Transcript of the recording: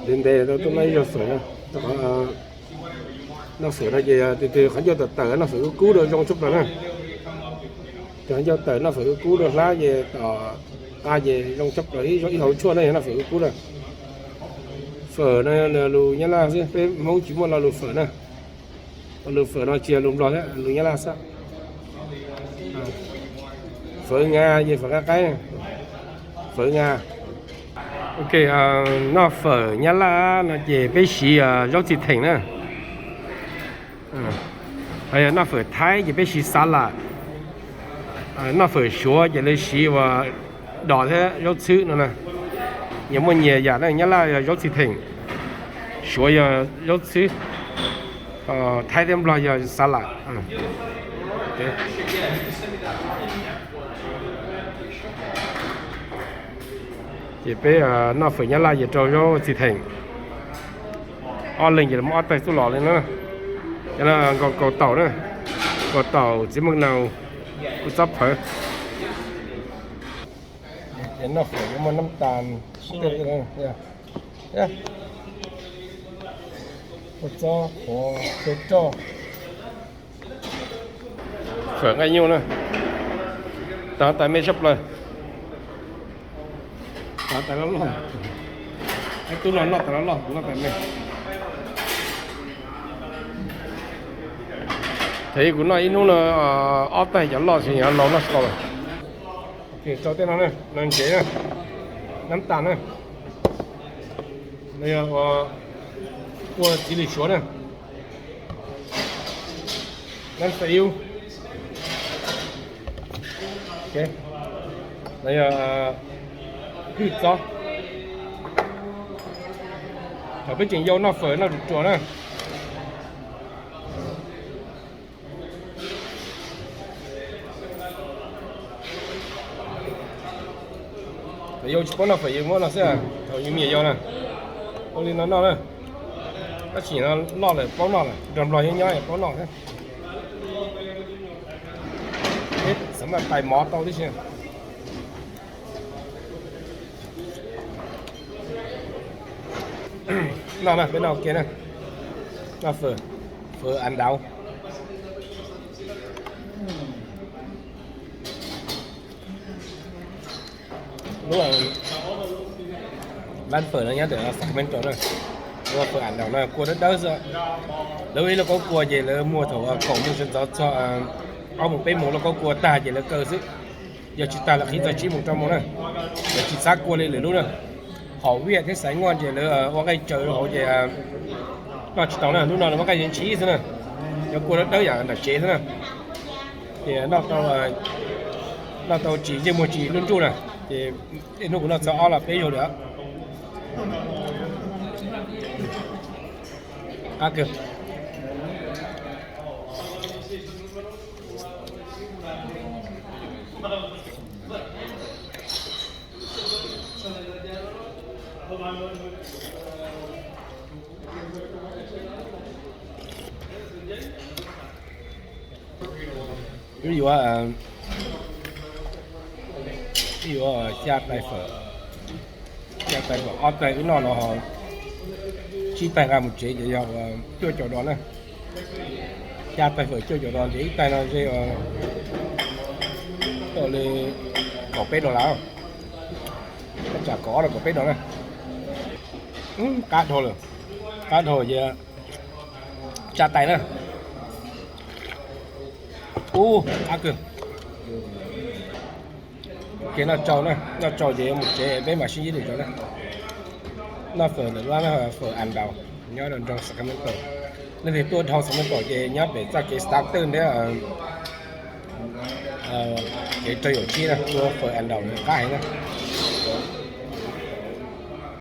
Ntev ntev tau tuaj noj ib zaug fawm na. Noj fawm no ces tus qhov ncauj tawm tawm noj fawm kub kub rau zoo tshaj plaws na. Tus qhov ncauj tawm noj fawm kub kub rau hlab ces tom qab ces zoo tshaj plaws, ib hauv tshuaj na yog noj fawm kub kub na. Fawm no lus Nyab Laj xwb, peb Hmoob tsis muaj lo lus fawm na. Lo lus fawm no tsis yog lus Nplog thiab, lus Nyab Laj xwb. Fawm Nga ces fawm qaib qaib, fawm Nga. Ok, noj fawm Nyab Laj no ces peb siv zaub txi theem na. Ho yog noj fawm Thaib ces peb siv xav lam. Noj fawm Suav ces lawv siv uas dos thiab zaub txhwb no na. Nyias muaj nyias yam na, Nyab Laj yog zaub txi theem, Suav yog zaub txhwb, Thaib thiab Nplog yog xav lam. Ces peb noj fawm Nyab Laj ces rau zaub txi theem. Ob leeg ces muab ob taig xub los li na. Cov no nkaus kaus taum na, kaus taum txiv meej naus, kuj txob phawv. Ces noj fawm yuav muaj nab tas, kuj txob qhuav, roj. Fawm nqaij nyuj na, tas tas me tshaj plaws. Tas tas loj loj, ib tug no noj tas loj loj, kuv noj tas me. Thaum kuv noj ib hnub no ob taig cov loj xwb, yog laus noj tsis tau lawm. Rau tej no na, no ntsev na, nab tas na, no yog ua txiv lws Suav na, nab xav iub, no yog hwj txob. Thaum peb tseem yau noj fawm noj ruam ruam na. Thaum yau tsis paub noj fawm yus muab no xwb, thaum yus me nyuam yau na, ua li no noj na. Tab sis no loj lawm paub noj lawm, nrog Nplog nyob nyob paub noj thiab. Peb xav maj tais mov tau tib si. Noj na, peb noj ua ke na. Noj fawm, fawm an dau. Lub lab fawm no nyob ntawm Sacramento na. Lub fawm an dau no kua dawb dawb xwb. Lawv ib lauj kaub kua ces lawv muag thaum kaum moos sawv ntxov txog ob moos peb moos lauj kaub kua tag ces lawv kaw xwb. Yog tsis tag lawv qhib txog tsib moos rau moos na. Lawv tsis txhob kua li lwm lub na. Hom Viaj thiab Xaiv Nyuaj ces lawv ua nqaij tsaws rau hauv ces noj tsis tau na. Lub no lawv muab nqaij ntshis xwb na. Cov kua dawb dawb yam nram tsev xwb na. Ces noj tau tsis ntsej muag tsis lub nruj na. Ces tej hnub kuv noj txog ob los peb zaug lawm. Qab kawg. Wb yuav, wb yuav xya tais fawm, xya tais fawm, ob tais wb noj no ho tsib tais nqa mus tsev ces yog cuaj caum dos na. Xya tais fawm cuaj caum dos ces ib tais no ze tau li kaum peb dos lawm. Tsam kaum ob los kaum peb dos na. Qab dhau lawm, qab dhau ces tsa tais na. Ub, qab kawg. Ces noj tsau na, noj tsau ces mus tsev peb mam sib ntsib dua tsau na. Noj fawm ntawm lub fawm an daus nyob rau nroog Sacramento. Leej twg tuaj dhau Sacramento ces nyob pem txoj kev Stockton thiab kev rau yaum tsib na, ua fawm an daus nws qab heev na.